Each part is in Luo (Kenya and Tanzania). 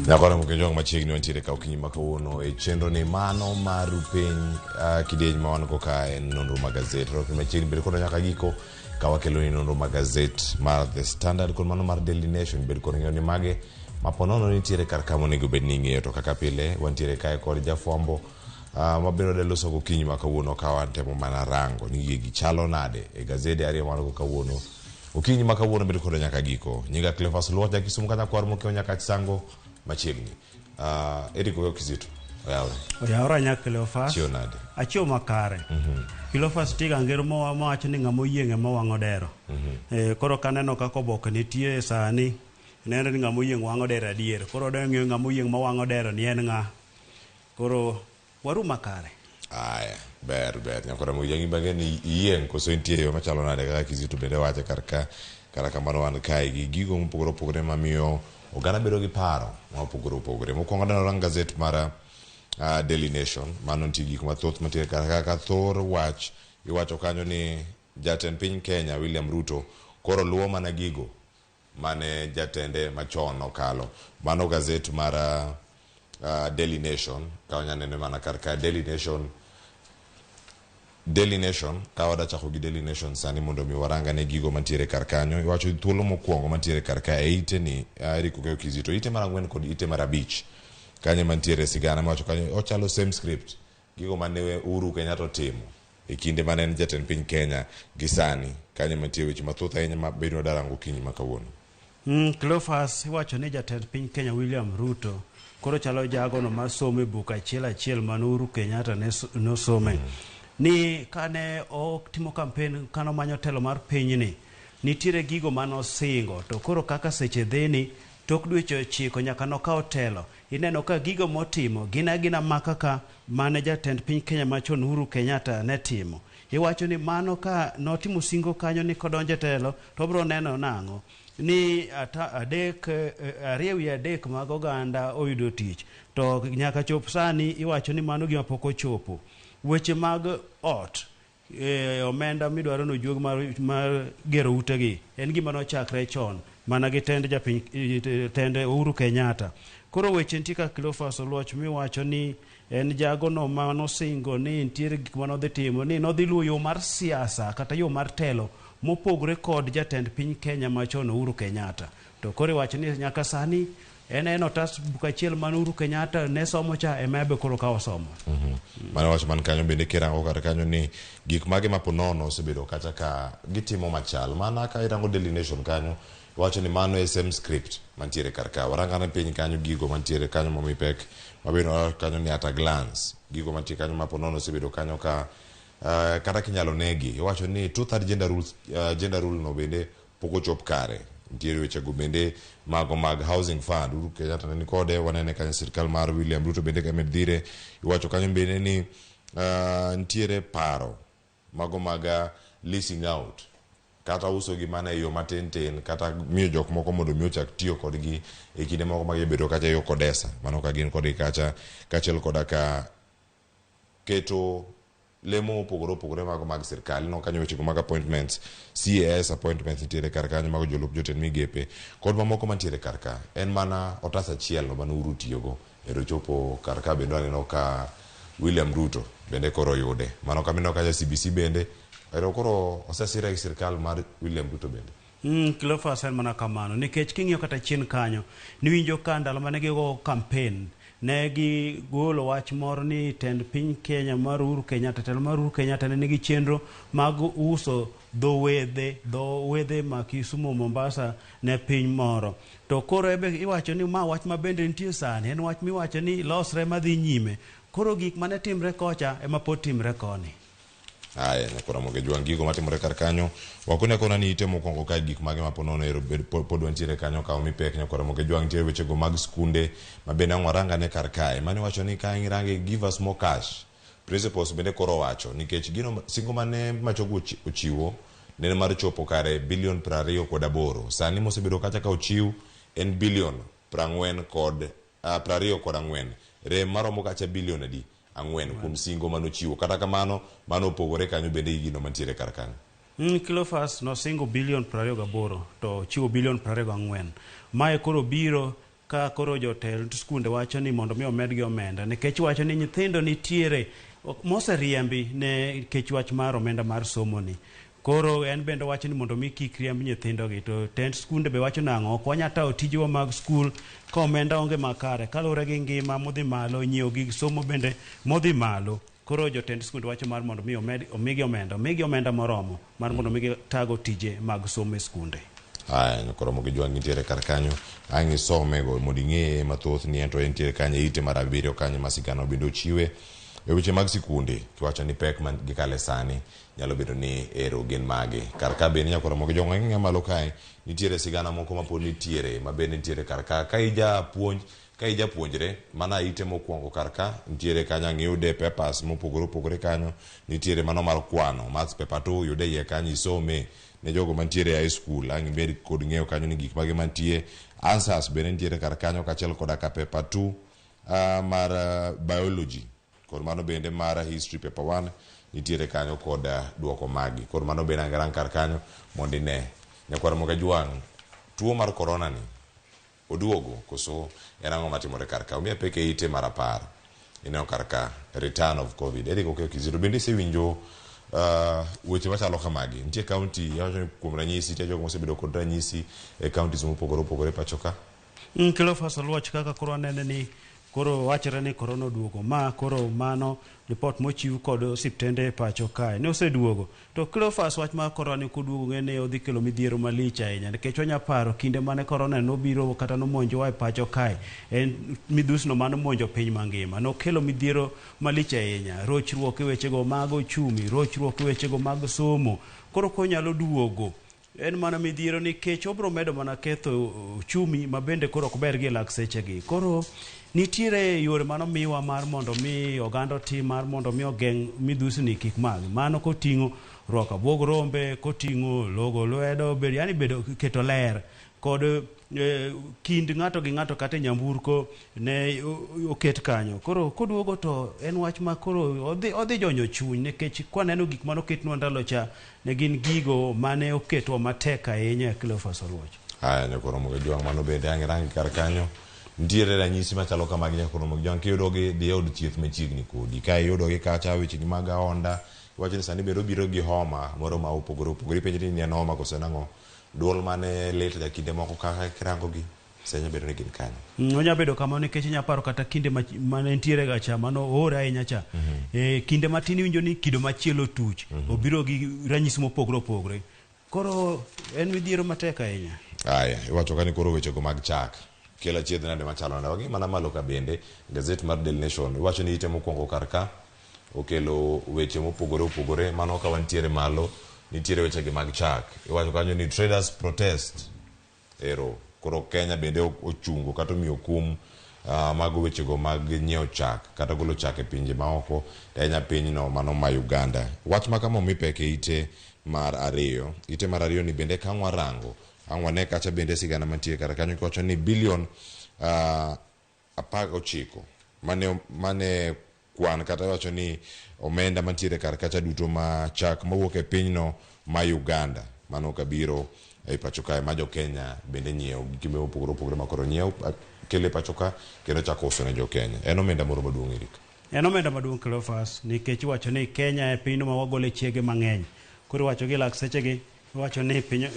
Nyakora Mokejwang' machiegni wantiere ka okinyi ma kawuono e chenro ni mano mar piny kidieny ma wan go ka en nonro mag gazet. Roki machiegni bed kodwa nyaka giko ka wakelo ni nonro mag gazet mar The Standard kod mano mar Daily Nation. Bed kod ng'eyo ni mage ma po nono nitiere kar ka monego bed ni ing'eyo to kaka pile wantiere kae kod jafwambo mabiro de loso gokinyi ma kawuono ka watemo mana rango ni gigi chalo nade e gazede ariyo man go kawuono. Okinyi ma kawuono bed kodwa nyaka giko. Nyinga Cleophas Luoch ja Kisumu kanya kwar mokiewo nyaka Chisango machiegni. Eric Oyo Kizito. Oyawre. Oyawre nya Cleophas. Chiew nade? Achiew makare. Cleophas tiga ngero mowa mawacho ni ng'ama oyieng' ema wang'o dero. Koro kaneno kaka oboke nitie sani, nenre ni ng'ama oyieng' wang'o dero adier. Koro wadwa ng'eyo ng'ama oyieng' ma wang'o dero ni en ng'a. Koro waru makare. Aya, ber ber. Nyakora Mojangi bange ni iyieng' koso intie yo machalo nade kaka Kizito bende wache kar ka. Kata kamano wan kae gi gigo mopogore opogore mamiyo oganda bedo gi paro mopogore opogore. Mokwongo aneno rang gazet mar Daily Nation. Mano nitie gik mathoth mantiere kar ka. Kaka thor wach iwacho kanyo ni jatend piny Kenya William Ruto koro luwo mana gigo mane jatende machon okalo. Mano gazet mar Daily Nation ka wanya nene mana kar ka Daily Nation. Daily Nation ka wada chako gi Daily Nation sani mondo mi warangane gigo mantiere kar kanyo. Iwacho thuolo mokwongo mantiere kar ka e ite ni Eric Okeyo Kizito, ite mar 4 kod ite mar 5 kanyo mantiere sigana miwacho kanyo ochalo same script gigo mane Uhuru Kenyatta otimo e kinde mane en jatend piny Kenya gi sani kanyo mantie weche mathoth ahinya ma bedo wadarango okinyi ma kawuono. Cleophas iwacho ni jatend piny Kenya William Ruto koro chalo jagono masomo e buk achiel achiel mane Uhuru Kenyatta nosome. Ni kane otimo kampen kane omanyo telo mar pinyni nitiere gigo mane osingo to koro kaka seche dhini tok dweche 9 nyaka nokaw telo ineno ka gigo motimo gin agina ma kaka mane jatend piny Kenya machon Uhuru Kenyatta ne timo. Iwacho ni mano ka notimo singo kanyo ni kodonjo e telo to obiro neno nang'o ni ata, adek 2.3 mag oganda oyudo tich to nyaka chop sani iwacho ni mano gima pok ochopo. Weche mag ot omenda midwaro ni ojuog mar gero utegi en gima nochakre chon mana gi tend japiny tend Uhuru Kenyatta. Koro weche nitie kaka Cleophas Oluoch miwacho ni en jagono manosingo ni nitiere gik manodhi timo ni nodhi luwo yo mar siasa kata yo mar telo mopogore kod jatend piny Kenya machon Uhuru Kenyatta. To koro iwacho ni nyaka sani en otas buk achiel mane Uhuru Kenyatta ne somo cha ema be koro ka osomo. Mano wach man kanyo bende kirango kar kanyo ni gik mage ma po nono osebedo kacha ka gitimo machal. Mana ka irango Daily Nation kanyo iwacho ni mano e same script mantiere kar ka. Warangane piny kanyo gigo mantiere kanyo momi pek mabende kanyo ni at a glance. Gigo mantiere kanyo ma po nono osebedo kanyo ka kata kinyalo negi. Iwacho ni 2/3 gender rules, gender rule no bende pok ochop kare. Nitiere weche go bende mago mag housing fund. Uhuru Kenyatta ne nikode, wanene kanyo sirkal mar William Ruto bende ka med dhire. Iwacho kanyo bende ni nitiere paro mago mag leasing out kata uso gi mana e yo matin tin kata miyo jok moko mondo mi ochak tiyo kodgi e kinde moko ma gibedo kacha yo Kodesa. Mano ka gin kodgi kacha kaachiel koda ka keto lemo mopogore opogore mago mag sirkal. Ineno kanyo weche go mag appointments, CAS appointments nitiere kar kanyo mago jolup jotend migepe kod mamoko mantiere kar ka. En mana otas achiel no mane Uhuru tiyogo ero chopo kar ka bende aneno ka William Ruto bende koro oyude. Mano kama ineno kacha CBC bende ero koro osesire gi sirkal mar William Ruto bende. Cleophas en mana kamano nikech king'iyo kata chien kanyo niwinjo ka ndalo mane gigo campaign ne gigolo wach moro ni tend piny Kenya mar Uhuru Kenyatta, telo mar Uhuru Kenyatta ne nigi chenro mag uso dho wedhe ma Kisumu Mombasa ne piny moro. To koro ebe iwacho ni ma wach ma bende nitie sani, en wach miwacho ni losre madhi nyime. Koro gik mane timre kocha ema pod timre koni. Aya, nyakora Moge Jwang' gigo matimore kar kanyo. Wakone akona ni ite mokwongo kae gik mage ma ponono ero pod wantiere kanyo ka omi pek nyakora Moge Jwang' nitiere wechego mag skunde ma bende ang' warangane kar kae. Mane wacho ni ka irange give us more cash. Principals bende koro owacho nikech gino singo mane Machogu ochiwo ne mar chopo kare bilion 28. Sani mosebedo kacha ka ochiw en bilion 24. Rem maromo kacha bilion adi? 4 kuom singo manochiwo. Kata kamano, mano opogore kanyo bende gi gino mantiere kar kanyo. Cleophas nosingo bilion 28 to ochiwo bilion 24. Mae koro biro Ka koro jotend skunde wacho ni mondo mi omedgi omenda nikech wacho ni nyithindo nitiere moseriembi ne nikech wach mar omenda mar somo ni. Koro en bende wacho ni mondo mi kik riemb nyithindogi to tend skunde be wacho nang'o ok wanyal tayo tijewa mag skul ka omenda onge makare kaluwore gi ngima modhi malo nyiewo gig somo bende modhi malo. Koro jotend skunde wacho mar mondo mi omed omigi omenda omigi omenda moromo mar mondo mi gitago tije mag somo e skunde. Aya, nyakoromo gi jwang' nitiere kar kanyo ang' isome go mondo ing'e mathoth ni ento entiere kanyo e ite mar abiriyo kanyo ma sigana bende ochiwe e weche mag sikunde kiwacho ni pek ma gikale sani nyalo bedo ni ero gin magi. Kar ka bende nyakoromo gi jwang' ang'e malo kae nitiere sigana moko ma pod nitiere ma bende nitiere kar ka ka ijapuonj ka ijapuonjre mana ite mokwongo kar ka nitiere kanyo ang' iyude papers mopogore opogore kanyo nitiere mano mar kwano maths paper 2 yude iye kanyo isome ne jogo mantiere e high school ang' ibed kod ng'eyo kanyo ni gik mage mantie answers bende nitiere kar kanyo kaachiel koda ka paper 2 mar biology kod mano bende mar history paper 1 nitiere kanyo kod duoko magi kod mano bende ang' irang kar kanyo mondo ine nyakwar Mogajwang' tuo mar corona ni oduogo koso en ang'o matimore kar ka omiya pek e ite mar 10 ineno kar ka return of covid Eric Okeyo Kizito bende isewinjo weche machalo kamagi nitie county awacho ni kuom ranyisi nitie jogo mosebedo kod ranyisi e counties mopogore opogore pacho ka. Cleophas Oluoch kaka koro anene ni koro wachore ni korona oduogo ma koro mano ripot mochiw kod osiptende pacho kae ne oseduogo to Cleophas wach mar korona ni koduogo ng'e ni odhi kelo midhiero malich ahinya nikech wanya paro kinde mane korona nobiro kata nomonjowa e pacho kae en midhusino mane omonjo piny mangima nokelo midhiero malich ahinya rochruok e wechego mag ochumi rochruok e wechego mag somo koro konyalo duogo en mana midhiero nikech obro medo mana ketho uchumi ma bende koro ok ber gi e lak sechegi. Koro nitiere yore manomiwa mar mondo mi oganda otim mar mondo mi ogeng' midhusni kik magi. Mano koting'o rwako abuog rombe, koting'o logo lwedo, bedo, yani bedo keto ler kod kind ng'ato gi ng'ato kata e nyamburko ne oket kanyo. Koro koduogo to en wach ma koro odhi jonyo chuny nikech kwaneno gik mane oketnwa ndalo cha ne gin gigo mane oketwa matek ahinya e Cleophas Oluoch. Aya nyakoromo gi jwang' mano bende ang' irangi kar kanyo nitiere ranyisi machalo kamagi nyakoromo gi jwang' kiyudogi dhi e od thieth machiegni kodi ka iyudogi kacha wechegi mag ahonda iwacho ni sani bende obiro gi homa moro ma opogore opogore ipenjri ni en homa koso en ang'o duol mane lit ga kinde moko kaka kirangogi senyo bedo ni gin kanyo. Onya bedo kamano nikech inya paro kata kinde mane nitiere ga cha mano oore ahinya cha. Kinde matin iwinjo ni kido machielo otuch obiro gi ranyisi mopogore opogore. Koro en midhiero matek ahinya. Aya, iwacho ka ni koro wechego mag chak kelo achiedh nade machalo nade wang'i mana malo ka bende gazet mar Daily Nation iwacho ni ite mokwongo kar ka okelo weche mopogore opogore mano ka wantiere malo nitiere wechegi mag chak iwacho kanyo ni traders protest ero koro Kenya bende ochungo kata omiyo kum mago wechego mag nyiewo chak kata golo chak e pinje maoko ahinya pinyno mano ma Uganda. Wach ma kama omi pek e ite mar ariyo ite mar ariyo ni bende ka warango ang' wane kacha bende sigana mantie kar kanyo kiwacho ni bilion 19 mane kwan kata wacho ni omenda mantiere kar kacha duto ma chak mawuok e pinyno ma Uganda mano kabiro e pacho kae ma jo Kenya bende nyiewo gik mopogore opogore ma koro nyiewo kelo e pacho ka kendo chako uso ne jo Kenya. En omenda moro maduong' Eric. En omenda maduong' Cleophas nikech iwacho ni Kenya e pinyno ma wagole chiege mang'eny. Koro iwacho gi lak sechegi iwacho ni piny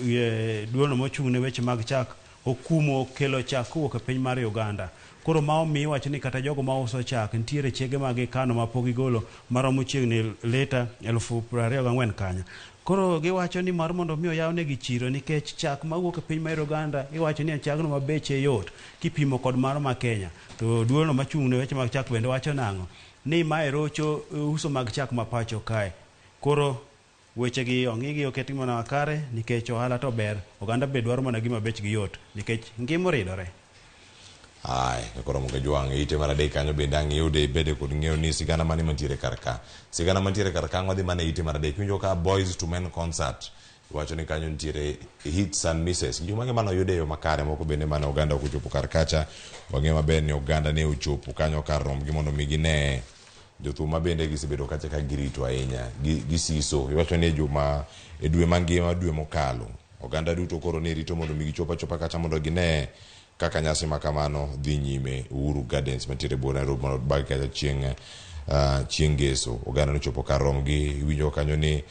duolno mochung' ne weche mag chak okumo kelo chak kowuok e piny mar Uganda. Koro ma omiyo iwacho ni kata jogo mauso chak nitiere chege ma gikano ma pok gigolo maromo chiegni lita 24,000 kanyo. Koro giwacho ni mar mondo mi oyawnegi chiro nikech chak mawuok e piny mar Uganda iwacho ni en chagno ma beche yot kipimo kod mano ma Kenya. To duolno machung' ne weche mag chak bende wacho nang'o? Ni mae rocho uso mag chak ma pacho kae. Koro wechegi ong'igi oketgi mana makare nikech ohala to ber, oganda be dwaro mana gima bechgi yot nikech ngima oridore. Ai, koro Mogajwang' ite mar adek kanyo bende ang' iyude ibede kod ng'eyo ni sigana mane mantiere kar ka. Sigana mantiere kar ka wadhi mana e ite mar adek. Iwinjo ka Boys to Men concert. Iwacho ni kanyo nitiere hits and misses. Gik mage mane oyud e yo makare moko bende mane oganda ok ochopo kar kacha. Wang'eyo maber ni oganda ne ochopo kanyo kar rombgi mondo mi gine jothum ma bende gisebedo kacha ka girito ahinya gisiso. Iwacho ni e juma e dwe mangima dwe mokalo oganda duto koro ne rito mondo mi gichop achopa kacha mondo gine Kaka nyasi ma kamano dhi nyime Uhuru Gardens mantiere buore Nairobi mondo bag kacha chieng' chieng' ngeso oganda nochopo kar romgi. Iwinjo kanyo ni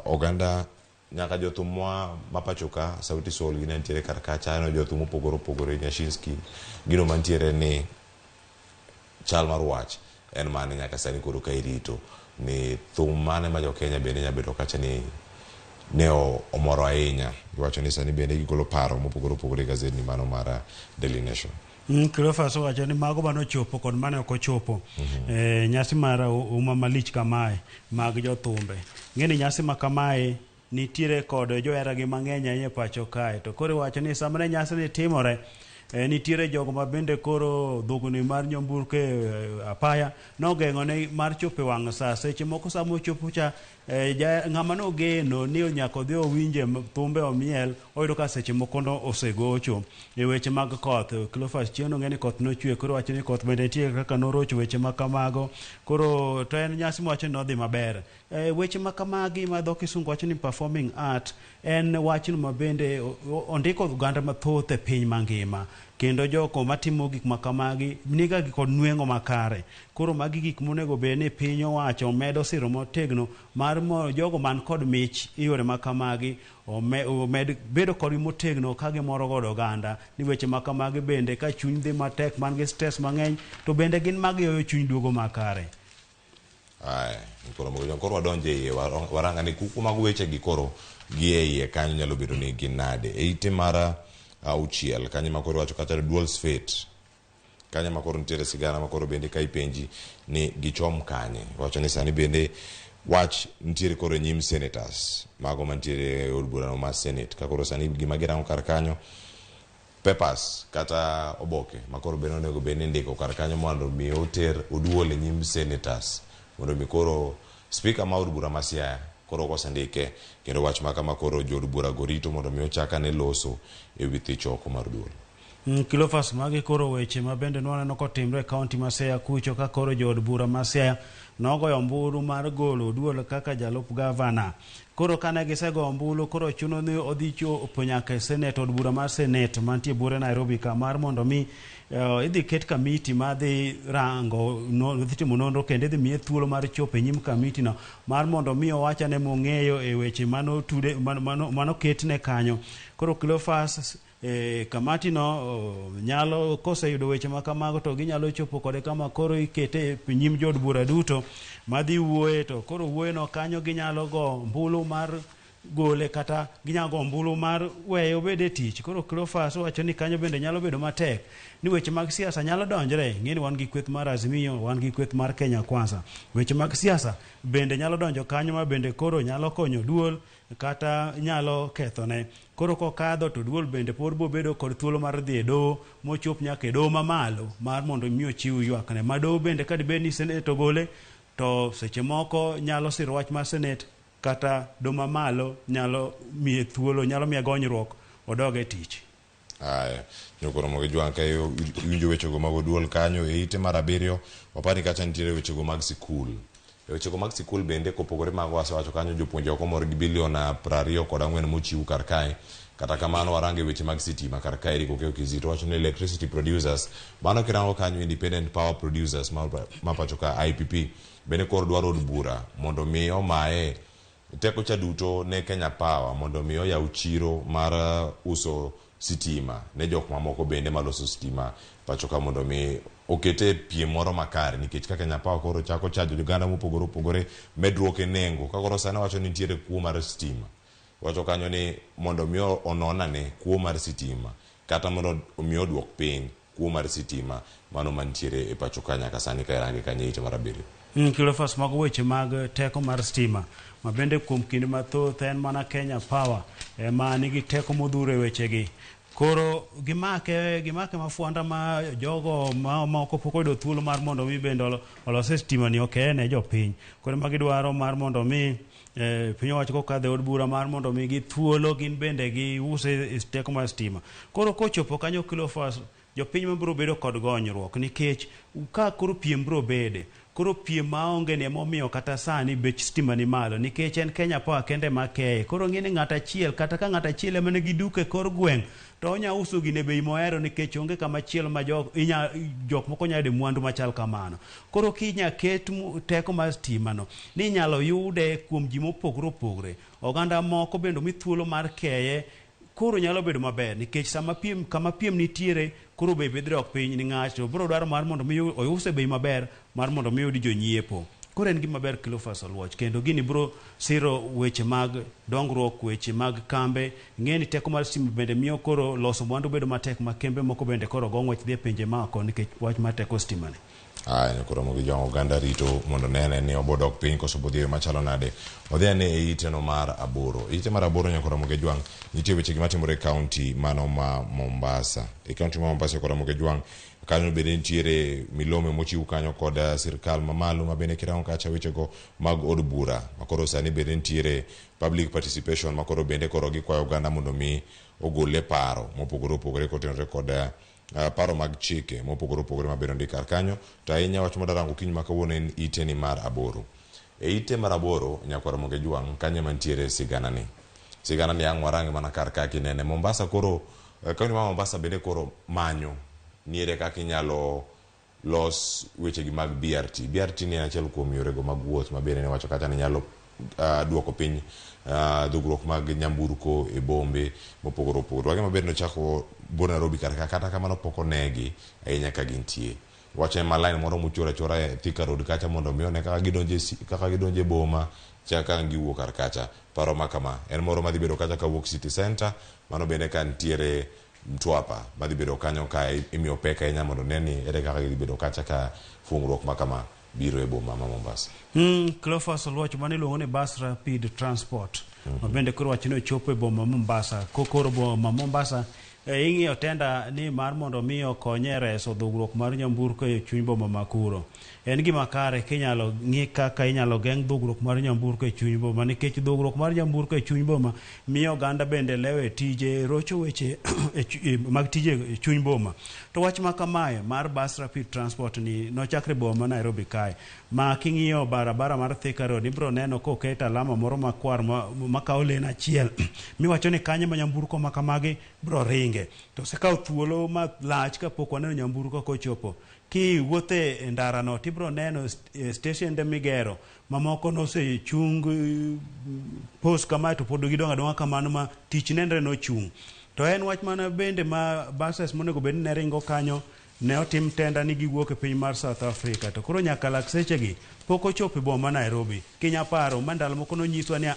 oganda nyaka jothum moa ma pacho ka, Sauti Sol gi ne nitiere kar kacha, aneno jothum mopogore opogore, Nyashinski, gino mantiere ni chal mar wach en mane nyaka sani koro ka irito ni thum mane ma jo-Kenya bende nyalo bedo kacha ni ne omoro ahinya. Iwacho ni sani bende gigolo paro mopogore opogore e gazetni mano mar Daily Nation. Cleophas owacho ni mago mane ochopo kod mane ok ochopo nyasi mar uma malich kamae mag jothumbe. Ng'eni nyasi ma kamae nitiere kod joheragi mang'eny ahinya e pacho kae. To koro iwacho ni sama ne nyasi ni timore, nitiere jogo ma bende koro dhugni mar nyamburko e apaya nogeng'o ne mar chopo e wang' sa. Seche moko sama ochopo cha, ng'ama nogeno ni nyaka odhi owinje thumbe omiel, oyudo ka seche moko no osegocho. E weche mag koth, Cleophas chieng' nong'e ni koth nochwe, koro wacho ni koth bende nitie kaka norocho weche ma kamago. Koro to en nyasi mawacho ni nodhi maber. Weche ma kamagi ma dho kisungu wacho ni performing art en wachno ma bende ondiko oganda mathoth e piny mangima, kendo jogo matimo gik ma kamagi niga gi kod nweng'o makare. Koro magi gik monego bed ni piny owacho medo siro motegno mar jogo man kod mich e yore ma kamagi omed bedo kodgi motegno ka gimoro godo oganda ni weche ma kamagi bende ka chuny dhi matek man gi stress mang'eny to bende gin magiyoyo chuny duogo makare. Aya, koro mogo koro wadonje iye waranga ni kuku mag weche gi koro gi e iye kanyo nyalo bedo ni gin nade. E ite mar auchiel kanyo ma koro wacho kata dual fate kanyo ma koro nitiere sigana ma koro bende ka ipenji ni gichom kanye, wacho ni sani bende wach nitiere koro e nyim senators mago mantiere e od burano mar senate, ka koro sani gima girango kar kanyo papers kata oboke ma koro bende onego bed ni indiko kar kanyo mondo mi oter oduol e nyim senators mondo mi koro speaker ma od bura ma Siaya koro kosendike kendo wach ma kama koro jood bura go rito mondo mi ochak ane loso ewi thich oko mar duol. Cleophas, magi koro weche ma bende nwaneno kotimre e kaunti ma Siaya kucho, ka koro jood bura ma Siaya nogoyo ombulu mar golo Oduol kaka jalup gavana. Koro kane gisego ombulu, koro chuno ni odhi chopo nyaka e Senate, od bura mar Senate mantie buore Nairobi ka, mar mondo mi idhi ket kamiti madhi rango no, dhi timo nonro kendo idhi miye thuolo mar chopo e nyim kamiti no mar mondo mi owach ane mong'eyo e weche manotude manoketne kanyo. Koro Cleophas, kamati no nyalo koseyudo weche ma kamago to ginyalo chopo kode kama koro ikete e nyim jood bura duto madhi wuoye, to koro wuoyo no kanyo ginyalo go ombulu mar gole kata ginyalo go ombulu mar weye obed e tich. Koro Cleophas wacho ni kanyo bende nyalo bedo matek ni weche mag siasa nyalo donjre. Ng'eni wan gi kweth mar Azimio, wan gi kweth mar Kenya Kwanza. Weche mag siasa bende nyalo donjo kanyo ma bende koro nyalo konyo duol kata nyalo kethone. Koro kokadho to duol bende pod bobedo kod thuolo mar dhi e doho mochop nyaka e doho mamalo mar mondo mi ochiw ywakne. Ma doho bende ka dibed ni Senate ogole to seche moko nyalo siro wach mar Senate kata doho mamalo nyalo miye thuolo, nyalo miye gonyruok odog e tich. Aya, nyokoro mogi jwang' ka iwinjo wechego mag oduol kanyo e ite mar abiriyo, wapani kacha nitiere wechego mag sikul. E wechego mag sikul bende kopogore mago wasewacho kanyo jopuonje ok omor gi bilion 24 mochiw kar kae. Kata kamano warango e weche mag sitima kar kae Eric Okeyo Kizito wacho ni electricity producers mano kirango kanyo independent power producers ma pacho ka IPP bende koro dwaro od bura mondo mi omaye teko cha duto ne Kenya Power mondo mi oyaw chiro mar uso sitima ne jok mamoko bende maloso sitima pacho ka mondo mi okete piem moro makare, nikech ka Kenya Power koro chako chajo oganda mopogore opogore medruok e nengo ka koro sani wacho ni nitiere kuo mar sitima, wacho kanyo ni mondo mi onon ane kuo mar sitima kata mondo mi oduok piny kuo mar sitima mano mantiere e pacho ka nyaka sani ka irange kanyo e ite mar abiriyo. Cleophas, mago weche mag teko mar stima ma bende kuom kinde mathoth en mana Kenya Power ema nigi teko modhuro e wechegi. Koro gimake mafuanda ma jogo ma moko pok oyudo thuolo mar mondo mi bende olose stima ni ok ne jopiny. Koro ma gidwaro mar mondo mi piny owacho kokadho e od bura mar mondo mi gi thuolo gin bende giuse teko mar stima. Koro kochopo kanyo Cleophas, jopiny ma biro bedo kod gonyruok nikech ka koro piem biro bede. Koro piem maonge ni emomiyo kata sani bech stima ni malo nikech en Kenya Power kende ma keye. Koro ng'e ni ng'ato achiel kata ka ng'ato achiel ema nigi duka e kor gweng' to onya uso gine e bei mohero nikech onge kama chielo ma jok moko nyalo yude mwandu machal kamano. Koro kinya ket teko mar stima no ni inyalo yude kuom ji mopogore opogore. Oganda moko bende omi thuolo mar keye koro nyalo bedo maber nikech sama piem kama piem nitiere koro bei dhi dok piny ni ng'ato biro dwaro mar mondo mi ouse bei maber mar mondo mi oyud jonyiepo. Koro en gima ber Cleophas Oluoch kendo gini biro siro weche mag dongruok, weche mag kambe. Ing'e ni teko mar stima bende miyo koro loso mwandu bedo matek ma kembe moko bende koro go ng'wech dhi e pinje maoko nikech wach mar teko stima ni. Aya, koro mogi jong oganda rito mondo nene ni obo dok piny koso bodhi e yo machalo nade. Odhi ane e ite no mar 8. Ite mar 8 nyakora Ramogi Jwang' nitie weche gi matimore e kaunti mano ma Mombasa. E kaunti ma Mombasa nyakora Ramogi Jwang' kanyo bende nitiere milome mochiw kanyo kod sirkal mamalo ma bende kirango kacha wechego mag od bura makoro sani bende nitiere public participation makoro bende koro gikwayo oganda mondo mi ogole paro mopogore opogore kotenore kod paro mag chike mopogore opogore mabedo ondik kar kanyo. To ahinya wach madarango okinyi ma kawuono en ite ni mar 8. E ite mar 8 nyakwar Ramogi Jwang' kanyo ema nitiere sigana ni. Sigana ni ang' warange mana kar ka kinene. Mombasa koro, kaunti ma Mombasa bende koro manyo niere kaka inyalo los wechegi mag BRT. BRT ni en achiel kuom yorego mag wuoth ma bende ne wacho kata ni nyalo duoko piny dhugruok mag nyamburko e bombe mopogore opogore. Wage maber nochako bo Nairobi kar ka, kata kamano pok onegi ahinya ka gintie. Wacho en ma line moro mochor achora e Thika Road kacha mondo mi one kaka gidonje e boma chak ka giwuok kar kacha. Paro ma kama en moro madhi bedo kacha kawuok City Centre, mano bende ka nitiere Mtwapa madhi bedo kanyo ka imiyo pek ahinya mondo ne ni ere kaka gidhi bedo kacha ka fungruok ma kama biro e boma ma Mombasa. Cleophas Oluoch mane iluongo ni Bus Rapid Transport. Ma bende koro wach ni ochopo e boma Mombasa. Koro boma Mombasa ing'iyo tenda ni mar mondo mi okonye e reso dhugruok mar nyamburko e chuny boma ma kuro. En gima kare kinyalo ng'i kaka inyalo geng' dhugruok mar nyamburko e chuny boma nikech dhugruok mar nyamburko e chuny boma miyo oganda bende lewo e tije, rocho weche mag tije e chuny boma. To wach ma kamae mar Bus Rapid Transport ni nochakre boma ma Nairobi kae. Ma king'iyo barabara mar Thika Road ibiro neno koket alama moro makwar makawo lane achiel miwacho ni kanyo ma nyamburko ma kamagi biro ringe. To osekawo thuolo malach kapok waneno nyamburko kochopo. Kiwuothe e ndarano tibiro neno steshende migero mamoko nosechung post kamae to pod gidong' adong'a kamano ma tich nenre nochung'. To en wach mana bende ma buses monego bed ni ne ringo kanyo ne otim tenda ni giwuok e piny mar South Africa to koro nyaka lak sechegi pok ochopo e boma ma Nairobi. Kinya paro ma ndalo moko nonyiswa ni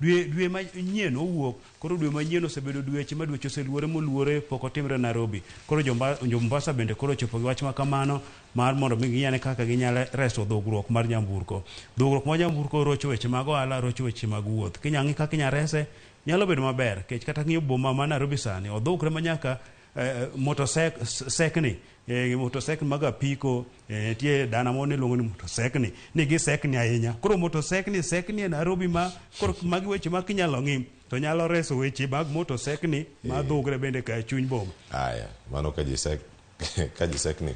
dwe manyien owuok. Koro dwe manyien osebedo dweche ma dweche oseluore moluore pok otimre Nairobi. Koro jo Mombasa bende koro ochopo gi wach ma kamano mar mondo mi ginyane kaka ginyalo reso dhugruok mar nyamburko. Dhugruok mar nyamburko rocho weche mag ohala, rocho weche mag wuoth. Kinya ng'i kaka inya rese nyalo bedo maber nikech kata ng'iyo boma ma Nairobi sani odhugre ma nyaka motosekni motosekni mag apiko nitie dana moro niluongo ni motosekni ni gisekni ahinya. Koro motosekni sekni e Nairobi ma koro magi weche ma kinyalo ng'i to nyalo reso weche mag motosekni ma dhugre bende ka e chuny boma. Aya, mano ka ji sekni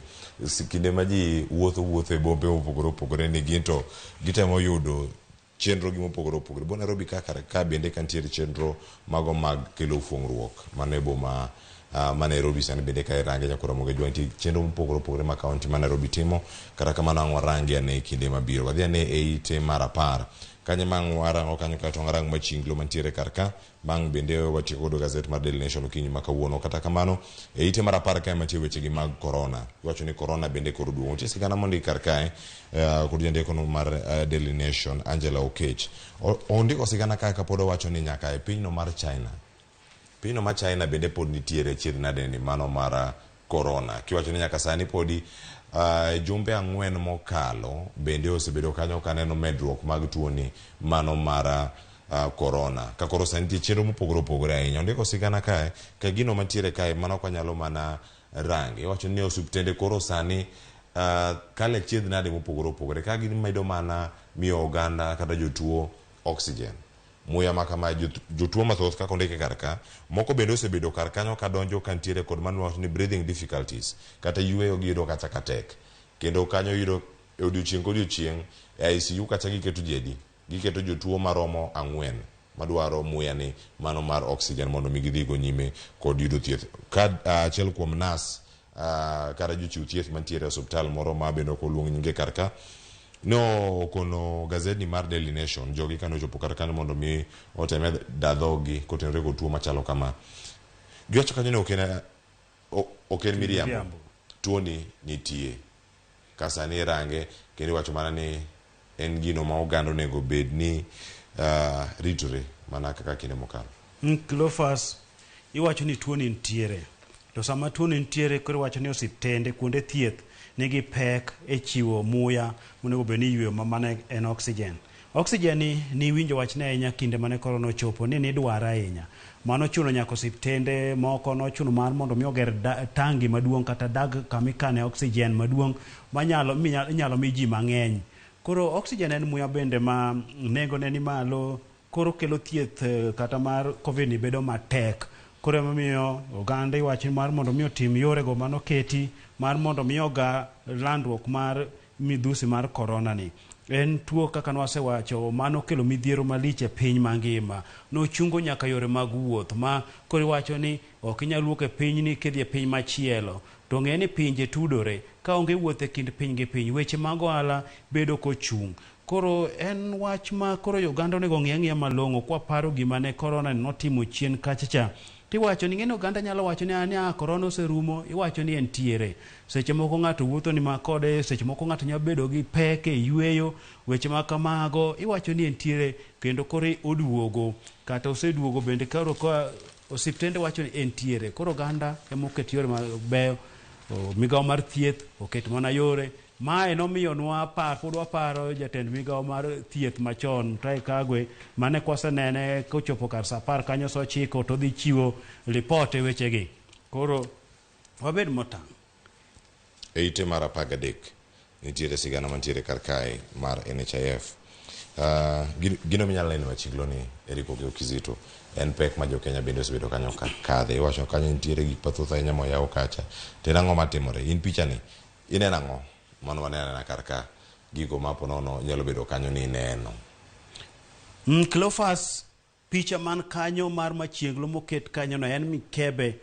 kinde ma ji wuotho e bombe mopogore opogore ni gin to gitemo yudo chenro gi mopogore opogore. Bo Nairobi ka bende ka nitiere chenro mago mag kelo fuong'ruok mano e boma ma Nairobi sani bende ka irange nyakora Ramogi Jwang' nitie chenro mopogore opogore ma kaunti ma Nairobi timo. Kata kamano ang' warange ane kinde mabiro. Wadhi ane e ite mar 10. Kanyo ma ang' warango kanyo kato warang machinglo mantiere kar ka. Bang' bende watieko godo gazet mar Daily Nation okinyi ma kawuono. Kata kamano e ite mar 10 kae mantie weche gi mag corona. Iwacho ni corona bende koro duong'. Nitie sigana mondik kar kae kod jandiko no mar Daily Nation Angela Okech. Ondiko sigana kae kapod owacho ni nyaka e pinyno mar China. Pinyno mar China bende pod nitiere chiedh nade ni mano mar corona. Kiwacho ni nyaka sani podi jumbe 4 mokalo bende osebedo kanyo kaneno medruok mag tuoni mano mar corona. Ka koro sani nitie chenro mopogore opogore ahinya. Ondiko sigana kae ka gino mantiere kae mano ok wanyalo mana range. Iwacho ni osiptende koro sani kale chiedh nade mopogore opogore ka gimedo mana miyo oganda kata jotuo oxygen. Muya ma kama jotuo mathoth kaka ondike kar ka, moko bende osebedo kar kanyo kadonjo ka nitiere kod mano wacho ni breathing difficulties kata yweyo giyudo kacha ka tek. Kendo kanyo yudo e odiochieng' kodiochieng' e ICU kacha giketo ji adi? Giketo jotuo maromo 4 madwaro muya ni mano mar oxygen mondo mi gidhigo nyime kod yudo thieth. Ka achiel kuom nurse kata jochiw thieth mantiere e osiptal moro ma bende ok oluong nyinge kar ka no okono gazetni mar Daily Nation jogi kane ochopo kar kanyo mondo mi oteme da dhogi kotenore kod tuo machalo kama. Giwacho kanyo ni ok en miriambo. Tuoni nitie. Ka sani irange kendo iwacho mana ni en gino ma oganda onego bed ni ritore mana kaka kinde mokalo. Cleophas, iwacho ni tuoni nitiere. To sama tuoni nitiere koro iwacho ni osiptende kuonde thieth nigi pek e chiwo muya monego bed ni iyweyo ma mano en oxygen. Oxygen ni niwinjo wachne ahinya kinde mane korona ochopo ni nidware ahinya. Mano ochuno nyaka osiptende moko nochuno mar mondo mi oger tangi maduong' kata dag kama ikane oxygen maduong' manyalo inyalo mi ji mang'eny. Koro oxygen en muya bende ma nengone ni malo, koro kelo thieth kata mar COVID ni bedo matek. Koro emomiyo oganda iwacho mar mondo mi otim yorego manoketi mar mondo mi oga landruok mar midhusi mar korona ni. En tuo kaka nwasewacho mano kelo midhiero malich e piny mangima. Nochungo nyaka yore mag wuoth ma koro iwacho ni ok inyal wuok e pinyni kidhi e piny machielo. To ng'e ni pinje tudore, ka onge wuoth e kind piny gi piny, weche mag ohala bedo kochung'. Koro en wach ma koro oganda onego ng'i ang'iya malong'o kwaparo gima ne korona notimo chien kacha cha. Tiwacho ni ng'eni oganda nyalo wacho ni a korona oserumo, iwacho ni entiere. Seche moko ng'ato wuotho ni ma kode, seche moko ng'ato nyalo bedo gi pek e yweyo, weche ma kamago, iwacho ni entiere kendo koro oduogo. Kata oseduogo bende koro ka osiptende wacho ni entiere. Koro oganda ema oket yore mabeyo, migawo mar thieth oket mana yore. Mae nomiyo nwa pod waparo jatend migawo mar thieth machon Mutahi Kagwe mane kwasenene kochopo kar saa 10 kanyo saa 9 to odhi chiwo lipot e wechegi. Koro wabed motang'. E ite mar 13 nitiere sigana mantiere kar kae mar NHIF. Gino minyalo neno machiegni ni Eric Okeyo Kizito en pek ma jokenya bende osebedo kanyo ka kadhe. Iwacho kanyo nitiere gik mathoth ahinya moyaw kacha. To en ang'o matimore? In picha ni ineno ang'o? Mano waneno anena kar ka gigo ma po nono nyalo bedo kanyo ni ineno. Cleophas, picha man kanyo mar machiegno moket kanyo no en mikebe.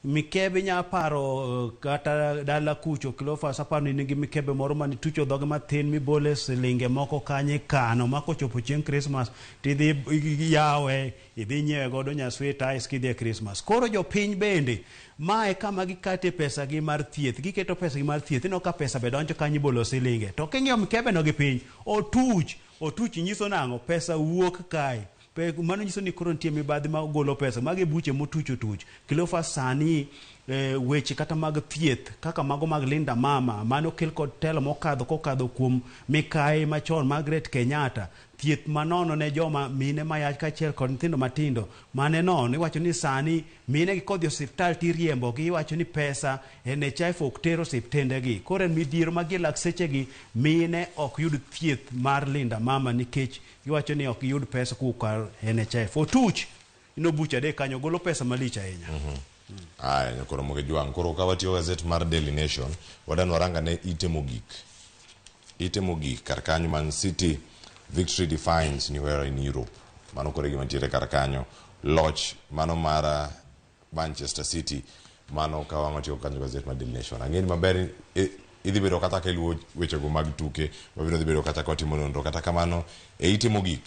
Mikebe inya paro kata dala kucho Cleophas aparo ni nigi mikebe moro mane itucho dhoge mathin mibole silinge moko kanyo ikano ma kochopo chieng' Christmas tidhi yawe idhi nyiewe godo nya sweet ice kidhi e Christmas. Koro jopiny bende mae kama gikate pesa gi mar thieth, giketo pesa gi mar thieth, ineno ka pesa be donjo kanyo ibolo silinge. To king'iyo mikebe no gi piny, otuch, otuch nyiso nang'o? Pesa wuok kae. Mano nyiso ni koro nitie mibadhi ma golo pesa. Magi buche motuch otuch. Cleophas sani weche kata mag thieth kaka mago mag Linda Mama mano okel kod telo mokadho kokadho kuom mikayi machon Margaret Kenyatta. Thieth manono ne joma mine mayach kaachiel kod nyithindo matindo mane nono iwacho ni sani mine gi kodhi osiptal tiriembo gi iwacho ni pesa NHIF ok ter osiptende gi. Koro en midhiero ma gie lak sechegi mine ok yud thieth mar Linda Mama nikech giwacho ni ok giyud pesa kowuok kar NHIF. Otuch ino buch 3 kanyo golo pesa malich ahinya. Aya, nyakoro moge jwang'. Koro ka watiyo gazet mar Daily Nation, wadan waranga ne ite mogik. Ite mogik kar kanyo Man City victory defines new era in Europe. Mano koro e gima nitiere kar kanyo. Loch mano mar Manchester City. Mano ka wang' watiyo kanyo gazet mar Daily Nation. Ang'e ni maber idhi bedo kata ka iluwo wechego mag tuke, wabiro dhi bedo kata ka watimo nonro. Kata kamano, e ite mogik,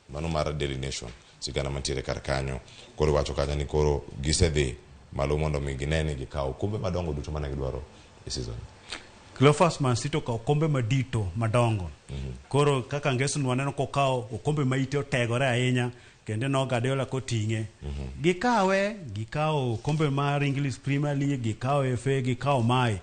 mano mar Daily Nation, sigana mantiere kar kanyo. Koro iwacho kanyo ni koro gisedhi malo mondo mi gine ni gikawo okombe madongo duto mane gidwaro e season. Cleophas, Man City okawo okombe madito madongo. Koro kaka Ngeso waneno kokawo okombe ma ite otegore ahinya kendo no Guardiola koting'e. Gikawe, gikawo okombe mar English Premier League, gikawo FA, gikawo mae.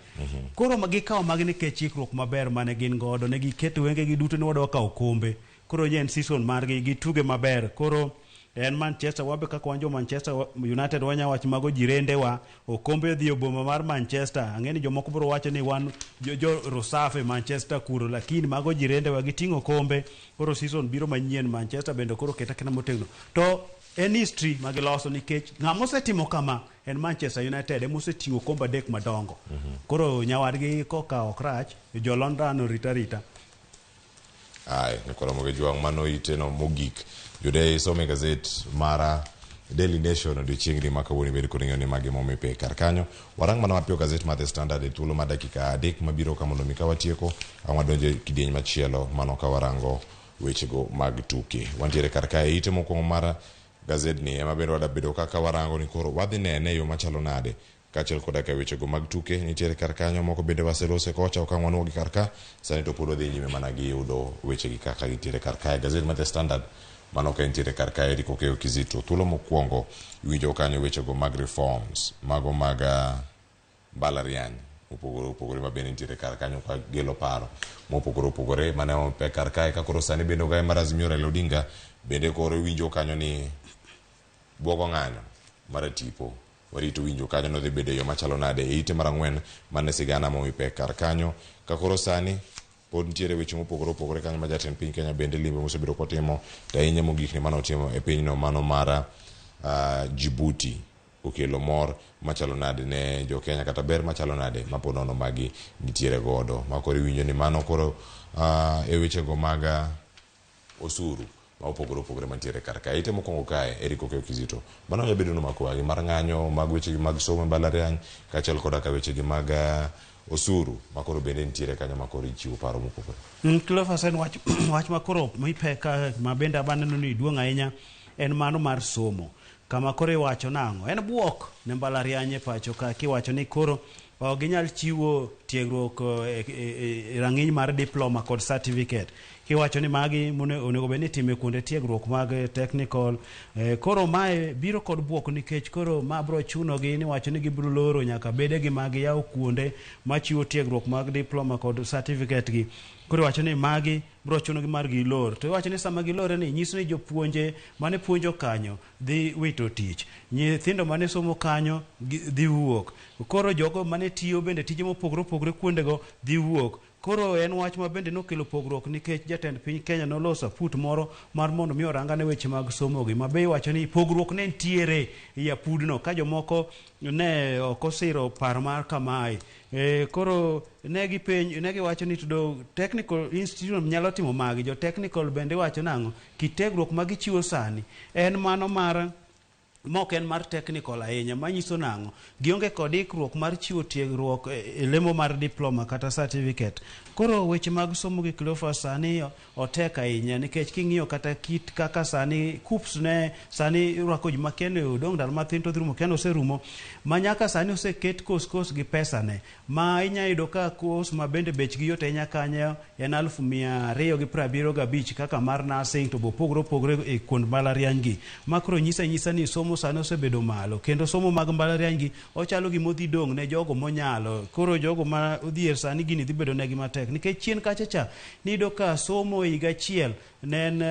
Koro gikawo magi nikech ikruok maber mane gin godo, ne giketo wengegi duto ni wadwa kawo okombe. Koro en season margi, gituge maber. Koro en Manchester, wabe kaka wan jo Manchester United wanya wacho mago jirendewa, okombe odhi e boma mar Manchester. Ang'e ni jomoko biro wacho ni wan jo Rosafe Manchester kuro, lakini mago jirendewa giting'o okombe. Koro season biro manyien, Manchester bende koro keta kena motegno. To En history ma giloso nikech ng'ama osetimo kama en Manchester United ema oseting'o kombe adek madongo. Koro nyawadgi koka ok rach, jo London orita rita. Aye, nyakoromo gi jwang' mano iteno mogik. Jude isome gazet mara Daily Nation odiochiengni ma kawuono ibed kod ng'eyo ni magi momi pek kar kanyo. Warang mana mapiyo gazet mar The Standard e thuolo mar dakika 3 mabiro ka mondo mi ka watieko ang' wadonjo e kidieny machielo mano ka warango wechego mag tuke. Wantiere kar kae ite mokwongo mar gazedni ema bende wadabedo kaka warango ni koro wadhi nene e yo machalo nade kaachiel koda ka wechego mag tuke nitiere kar kanyo moko bende waselose kocha ok ang' wanuogi kar ka sani to pod wadhi nyime mana gi yudo wechegi kaka gintiere kar kae gazet mar The Standard mano ka entiere kar kae Eric Okeyo Kizito thuolo mokwongo iwinjo kanyo wechego mag reforms mago mag mbalariany mopogore opogore ma bende nitiere kar kanyo ka gelo paro mopogore opogore mane pek kar kae ka koro sani bende ogaye mar Azimio Raila Odinga bende koro iwinjo kanyo ni buogo ng'anyo mar tipo warito winjo kanyo nodhi bedo e yo machalo nade e ite mar 4 mane sigana momi pek kar kanyo ka koro sani pod nitiere weche mopogore opogore kanyo ma jatend piny Kenya bende limbe mosebedo kotimo to ahinya mogik ni mane otimo e pinyno mano mar Djibouti okelo mor machalo nade ne jo Kenya kata ber machalo nade ma pod nono magi nitiere godo ma koro iwinjo ni mano koro e wechego mag osuru ma opogore opogore mantiere kar kae. Ite mokwongo kae Eric Okeyo Kizito mano nyalo bedo nomako wang'i mar ng'anyo mag wechegi mag somo e mbalariany kaachiel koda ka wechegi mag osuru ma koro bende nitiere kanyo ma koro ichiwo paro mopogore. Cleophas en wach, wach ma koro mipeka ma bende abaneno ni duong' ahinya en mano mar somo. Kama koro iwacho nang'o? En buok ne mbalariany e pacho ka kiwacho ni koro ok ginyal chiwo tiegruok e rang'iny mar diploma kod certificate. Kiwacho ni magi onego bed ni itime kuonde tiegruok mag technical. Koro mae biro kod buok nikech koro ma biro chunogi ni wacho ni gibiro loro nyaka bedegi mag yawo kuonde machiwo tiegruok mag diploma kod certificate gi. Koro iwacho ni magi biro chunogi mar gilor. To iwacho ni sama gilore ni nyiso ni jopuonje mane puonjo kanyo dhi wito tich. Nyithindo mane somo kanyo dhi wuok. Koro jogo mane tiyo bende tije mopogore opogore kuondego dhi wuok. Koro en wach ma bende nokelo pogruok nikech jatend piny Kenya noloso aput moro mar mondo mi orangane weche mag somo gi. Ma be iwacho ni pogruok ne nitiere ei apudno ka jomoko ne ok osiro paro mar kamae. Koro ne gipenj, ne giwacho ni to technical institute nyalo timo magi. Jo technical bende wacho nang'o? Kit tiegruok ma gichiwo sani en mano mar mok en mar technical ahinya manyiso nang'o gionge kod ikruok mar chiwo tiegruok e lemo mar diploma kata certificate. Koro weche mag somo gi Cleophas sani otek ahinya nikech king'iyo kata kit kaka sani KUCCPS ne sani irwako ji makia ni odong' ndalo mathin to dhi rumo kia ni oserumo ma nyaka sani oseket kos gi pesa ne ma inya yudo ka kos ma bende bechgi yot ahinya kanyo en 275,000 kaka mar nursing to bopogore opogore e kuond mbalariany gi ma koro nyisa nyisa ni somo sani osebedo malo kendo somo mag mbalariany gi ochalo gima odhi dong' ne jogo monyalo. Koro jogo ma odhier sani gini dhi bedo negi matek nikech chien kacha cha niyudo ka somo e higa achiel ne en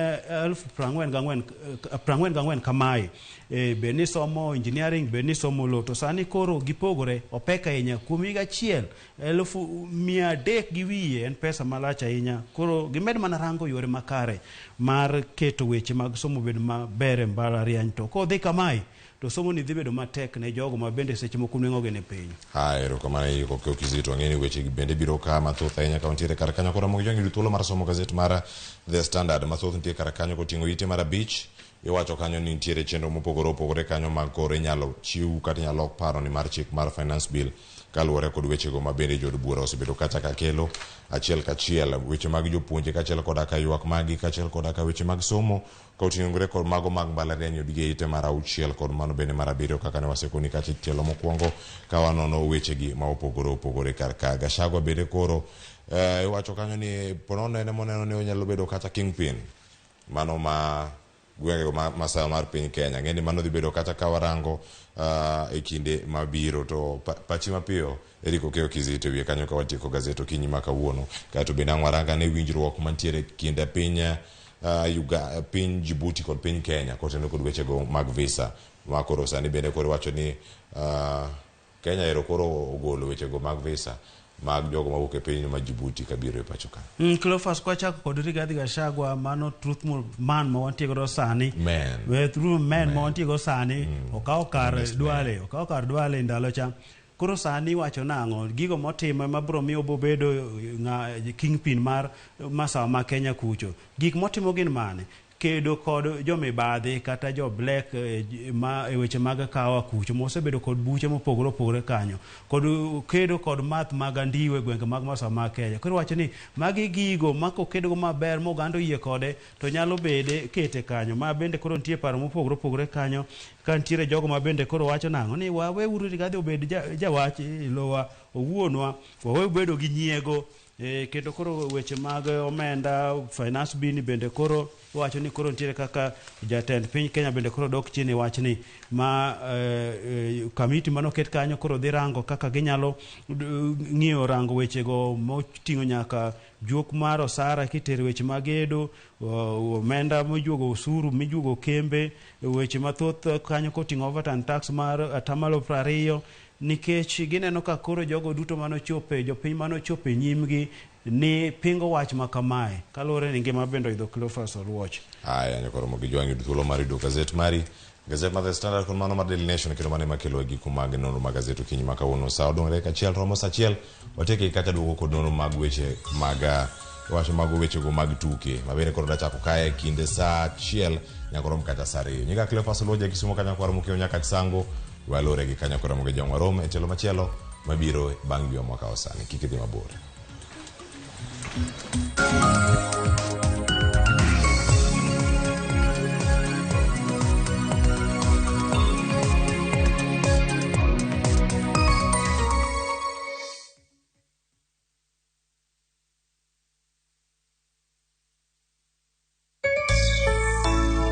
44,000 kamae. Bed ni somo engineering, bed ni somo law, to sani koro gipogore, opek ahinya. Kuom higa achiel 300,000 gi wiye en pesa malach ahinya. Koro gimed mana rango yore makare mar keto weche mag somo bed maber e mbalariany. To kodhi kamae to somo ni dhi bedo matek ne jogo ma bende seche moko nweng'o gi ni piny. Haya, erokamano Eric Okeyo Kizito. Ang'e ni weche gi bende biro ka mathoth ahinya ka wantiere kar kanyo. Koro Ramogi Jwang' yudo thuolo mar somo gazet mar The Standard. Mathoth nitie kar kanyo koting'o ite mar 5. Iwacho kanyo ni nitiere chenro mopogore opogore kanyo mag koro inyalo chiw kata inyalo lok paro ni mar chik mar Finance Bill kaluwore kod wechego ma bende jood bura osebedo kacha ka kelo achiel kachiel weche mag jopuonje kaachiel koda ka ywak magi kaachiel koda ka weche mag somo ka oting'ore kod mago mag mbalariany yudgi e ite mar 6 kod mano bende mar 7 kaka ne wasekoni kacha e tielo mokwongo ka wanono wechegi ma opogore opogore kar ka. Gachagua bende koro iwacho kanyo ni ponono en moneno ni onyalo bedo kata kingpin mano ma gwenge ma masawa mar piny Kenya. Ng'e ni mano dhi bedo kata ka warango e kinde mabiro to pachi mapiyo Eric Okeyo Kizito e wiye kanyo ka watieko gazet okinyi ma kawuono. Kaeto bende ang' waranga ne winjruok mantiere kind piny piny Djibouti kod piny Kenya kotenore kod wechego mag visa ma koro sani bende koro iwacho ni Kenya ero koro ogolo wechego mag visa Mag jogo mawuok e piny ma Djibouti kabiro e pacho ka. Cleophas, kwachako kod Rigathi Gachagua, mano truthful man ma wantie godo sani. Man. We true man ma wantie godo sani, okawo kar Honest man. Duale, okawo kar Duale e ndalo cha. Koro sani iwacho nang'o? Gigo motimo ema biro miyo obobedo kingpin mar masawa ma Kenya kucho. Gik motimo gin mane? Kedo kod jomibadhi kata jo black ma e weche mag kawa kucho mosebedo kod buche mopogore opogore kanyo, kod kedo kod math mag andiwo e gwenge mag masawa ma Kenya. Koro iwacho ni magi gigo ma kokedogo maber ma oganda oyie kode to nyalo bede kete kanyo. Ma bende koro nitie paro mopogore opogore kanyo, ka nitiere jogo ma bende koro wacho nang'o ni wawe uru Rigathi obed jawach e lowa owuonwa, wawe bedo gi nyiego. Kendo koro weche mag omenda finance bill bende koro wacho ni koro nitiere kaka jatend piny Kenya bende koro dok chien e wachni ma kamiti manoket kanyo koro dhi rango kaka ginyalo ng'iyo rango wechego moting'o nyaka juok mar osara kitero weche mag gedo, omenda mijuogo osuru mijuogo kembe, weche mathoth kanyo koting'o overtime tax mar atamalo 20, nikech gineno ka koro jogo duto manochope jopiny manochope nyimgi ni pingo wach ma kamae kaluwore ni ngima bende oidho. Cleophas Oluoch. Aya, nyakoro mogi jwang' yudo thuolo mar yudo gazet mari, gazet mar The Standard kod mano mar Daily Nation, kendo mano ema kelo e giko mag nonro mag gazet okinyi ma kawuono. Sa odong' dakika achiel romo sa achiel, watieke kata duogo kod nonro mag weche mag wacho mago wechego mag tuke ma bende koro dachako kae kinde sa achiel nyaka rom kata sa ariyo. Nyinga Cleophas Oluoch, Kisumo kanya kwaro mokiewo nyaka Sango walore gi kanya koro mogi jong warom e tielo machielo mabiro bang' juma mwakawo sani. Kik idhi mabor.